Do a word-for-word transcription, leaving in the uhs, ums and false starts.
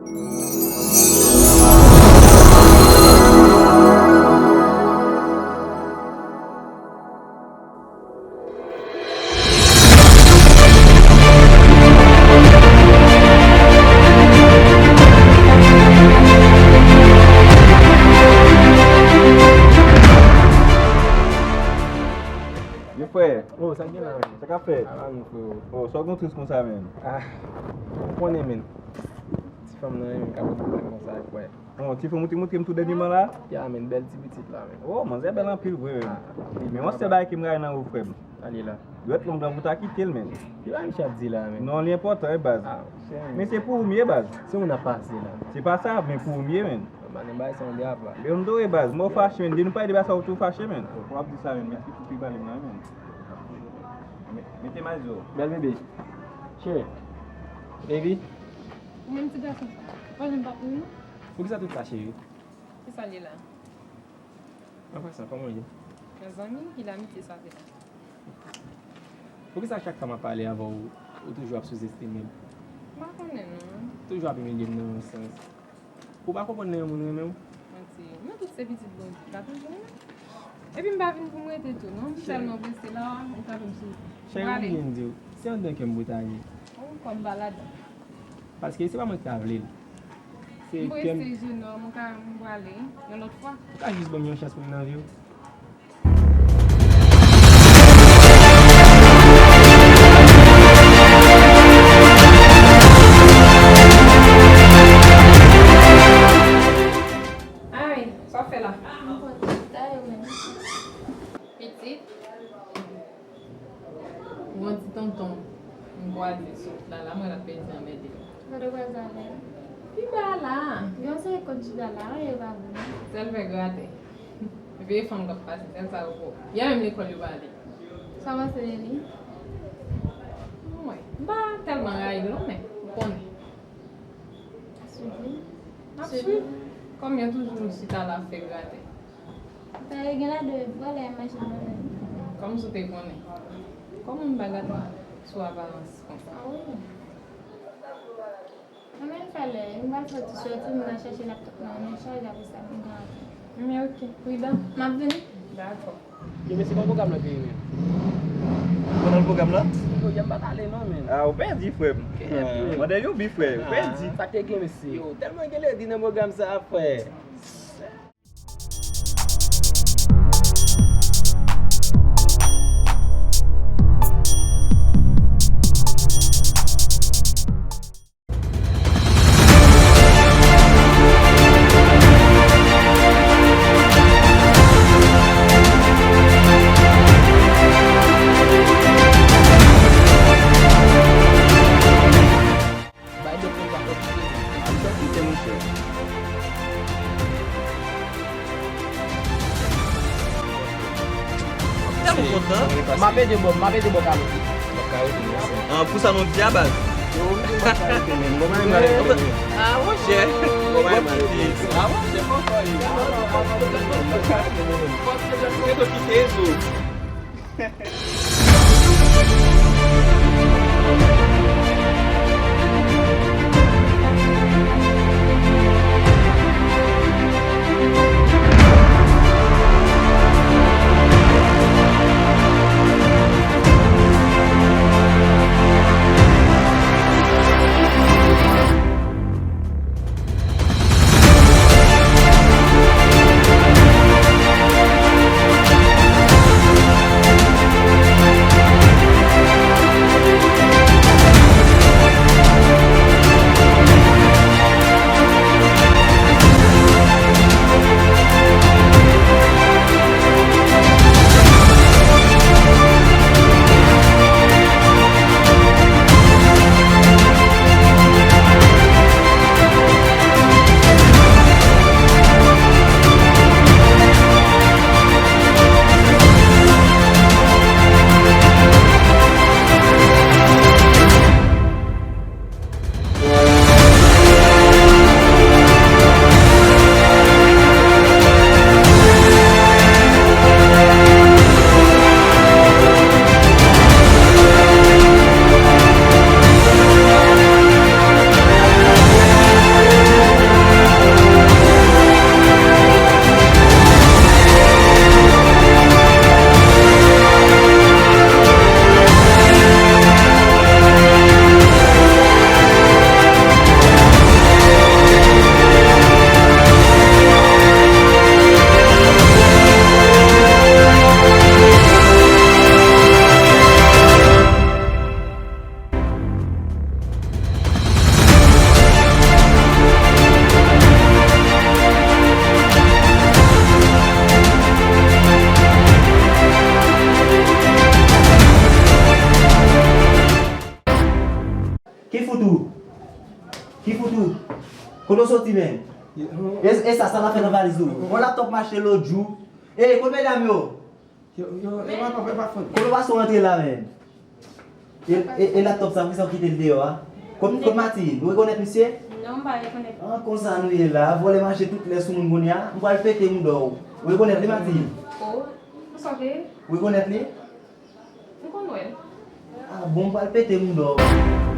Yo, frè. Oh, sa k gen la, menm? Sa k ap fèt? Sa va, non, frè. Oh, sa w gen tris konsa, menm? Ah, ou konnen, menm. Ti fanm nan, menm, ka pran pwoblèm konsa, frè. Bon, ti fanm ou te montre m tou dènyèman la? Ya, menm, bèl ti pitit la, menm. Oh, manzè bèl anpil vre, menm. Ah, men yon sèl bagay ke m rayi nan ou, frè m. Ale la. Dwèt long lan pou ta kite l, menm. Ki bagay misye ap di la, menm? Non, li enpòtan, wi, baz. Ah, monchè, menm. Men se pou ou m ye, baz. Se moun ap pase la. Se pa sa, men pou ou m ye, menm. Ba, nan bagay sa, yon de apa. Men m dwe, baz. Mò fache, menm. Depi nou pale de bagay sa, ou tou fache, menm. Ou ap di sa, menm. Men ki pou pi pale m nan, menm. Mete mazo. Bèl bebe. Cheri. Baby. Ou menm ti gason sa. Ou pa janm pa pou nou? Poukisa tout sa, cheri? Kisa l ye la? An pasan, kòman w ye? Mezanmi, ki lamitye sa vle la? Poukisa chak fwa m ap pale avè w, ou toujou ap souzestime m? M pa konnen non. Toujou ap imilye m nan yon sans. Ou pa konprann lè yon moun renmen w? Manti. Nou tout se pitit Bondye. L ka toujou renmen. Epi m pa vin pou m rete tou non. M tèlman prese la, ou ka vin sou. Cheri, m byen di w, se anndan kè m pou ta ye. Ou kòm pa ladan. Paske se pa mwen ki ta vle l. Se kè m. M prese, jenòm, ou ka, m prale yon lòt fwa. Ou ka jis ban m yon chans pou m nan vi w. Ay, sa w fè la? Mwen kontan ta yo menm. Pitit. Gon ti tonton m kwaze sou wout la, la mwen ap pèdi anmède. Kote w kwaze avè l? Pi ba la. Gen yon seri kòd pi ba la, wi, yo pa bon. Sèl fè gratè. Vye fanm k ap pase, sèl sa yo bon. Yè menm lekòl yo pa ale. Sa w panse de li? Mwen, m pa tèlman rayi l non, men ou konnen. Ap swiv. Ap swiv. Kòm yo toujou chita la ap fè gratè. Dayè gen ladan yo vòlè a machin vòlè. Kòm si w te konnen. Kòman m pa gade sou aparans konsa? Ah wi. Ann al fè lè, m pral fè ti sòti, m al chache laptop nan men chaj, apre sa m ka antre. Men oke, pridan. M ap vini. Dakò. Yo, mesye, kòman pwogram nan te ye menm? Kòman pwogram nan? Yo, yè m pa t ale non, men. Ah, ou pèdi, frè m. Mande Youbi, frè, ou pèdi. Sa k te gen, mesye? Yo, tèlman gen ledi nan pwogram sa, frè. Bay dòk mwen pa kòb kite. Al fè kite, monchè. Tèlman kontan. M ap ede bò, m ap ede bò kale. Ah, pou sa nou di a baz. Yo, m di m ap kale menm. Bon, mwen, mwen, mwen. Ah, monchè. Bon, mwen, mwen. Ah, monchè, kontan, wi. Ou gentan kite zo. Kote w soti, menm? E, e sa, sa w al fè nan valiz ou? Yon laptòp m achte lòt jou. E, kote medam yo? Yo, yo, yo pa, yo pa fon. Kote w pase w rantre la, menm? E, e, e laptòp sa, poukisa w kite l deyò a? Kot, kot Matin? Ou rekonèt misye? Non, m pa rekonèt. Ah, konsa nou ye la. Vòlè mache tout lè sou moun kounye a. M pral pete mouda w. Ou rekonèt li, Matin? Oh, ou sa vle? Ou rekonèt li? M konn wè l. Ah bon, m pral pete mouda w.